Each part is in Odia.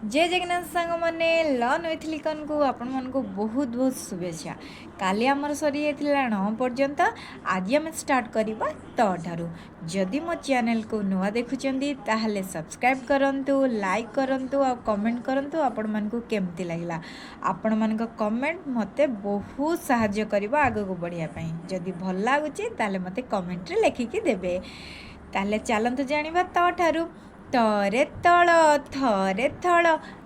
ଜୟ ଜଗନ୍ନାଥ ସାଙ୍ଗମାନେ, ଲର୍ନ ୱିଥ୍ ଲିକନ୍କୁ ଆପଣମାନଙ୍କୁ ବହୁତ ବହୁତ ଶୁଭେଚ୍ଛା। କାଲି ଆମର ସରିଯାଇଥିଲା ଣ ପର୍ଯ୍ୟନ୍ତ, ଆଜି ଆମେ ଷ୍ଟାର୍ଟ କରିବା ତ ଠାରୁ। ଯଦି ମୋ ଚ୍ୟାନେଲକୁ ନୂଆ ଦେଖୁଛନ୍ତି, ତାହେଲେ ସବସ୍କ୍ରାଇବ୍ କରନ୍ତୁ, ଲାଇକ୍ କରନ୍ତୁ ଆଉ କମେଣ୍ଟ କରନ୍ତୁ ଆପଣମାନଙ୍କୁ କେମିତି ଲାଗିଲା। ଆପଣମାନଙ୍କ କମେଣ୍ଟ ମୋତେ ବହୁତ ସାହାଯ୍ୟ କରିବ ଆଗକୁ ବଢ଼ିବା ପାଇଁ। ଯଦି ଭଲ ଲାଗୁଛି, ତାହେଲେ ମୋତେ କମେଣ୍ଟରେ ଲେଖିକି ଦେବେ। ତାହେଲେ ଚାଲନ୍ତୁ ଜାଣିବା ତ ଠାରୁ। ତରେ ତଳ, ଥରେ ଥଳ,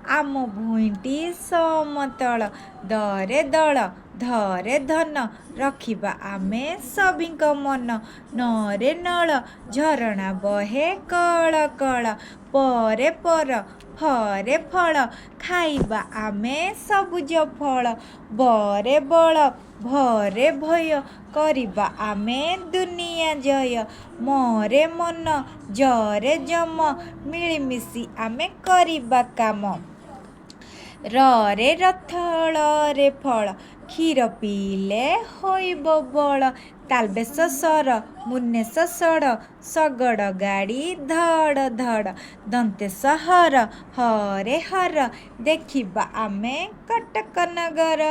ଆମ ଭୂଇଁଟି ସମତଳ। ଦରେ ଦଳ, ଧରେ ଧନ, ରଖିବା ଆମେ ସଭିଙ୍କ ମନ। ନରେ ନଳ, ଝରଣା ବହେ କଳ କଳ। ପରେ ପର, ଫରେ ଫଳ, ଖାଇବା ଆମେ ସବୁଜ ଫଳ। ବରେ ବଳ, ଭରେ ଭୟ, କରିବା ଆମେ ଦୁନିଆ ଜୟ। ମରେ ମନ, ଜରେ ଯମ, ମିଳିମିଶି ଆମେ କରିବା କାମ। ରରେ ରଥ, ଳରେ ଫଳ, କ୍ଷୀର ପିଇଲେ ହୋଇବ ବଳ। ତାଲବେଶ ସର, ମୁନେଶ ସଡ଼, ଶଗଡ଼ ଗାଡ଼ି ଧଡ଼ ଧଡ଼। ଦନ୍ତେ ସହର, ହରେ ହର, ଦେଖିବା ଆମେ କଟକ ନଗର।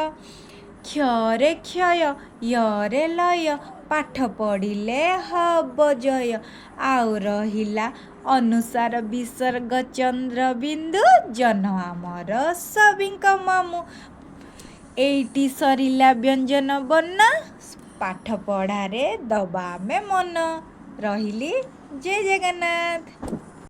କ୍ଷରେ କ୍ଷୟ, ୟରେ ଲୟ, ପାଠ ପଢ଼ିଲେ ହବ ଜୟ। ଆଉ ରହିଲା ଅନୁସ୍ୱାର, ବିସର୍ଗ, ଚନ୍ଦ୍ର ବିନ୍ଦୁ, ଜହ୍ନ ଆମର ସଭିଙ୍କ ମାମୁଁ। ଏଇଟି ସରିଲା ବ୍ୟଞ୍ଜନ ବର୍ଣ୍ଣ। ପାଠ ପଢ଼ାରେ ଦବା ଆମେ ମନ। ରହିଲି, ଜୟ ଜଗନ୍ନାଥ।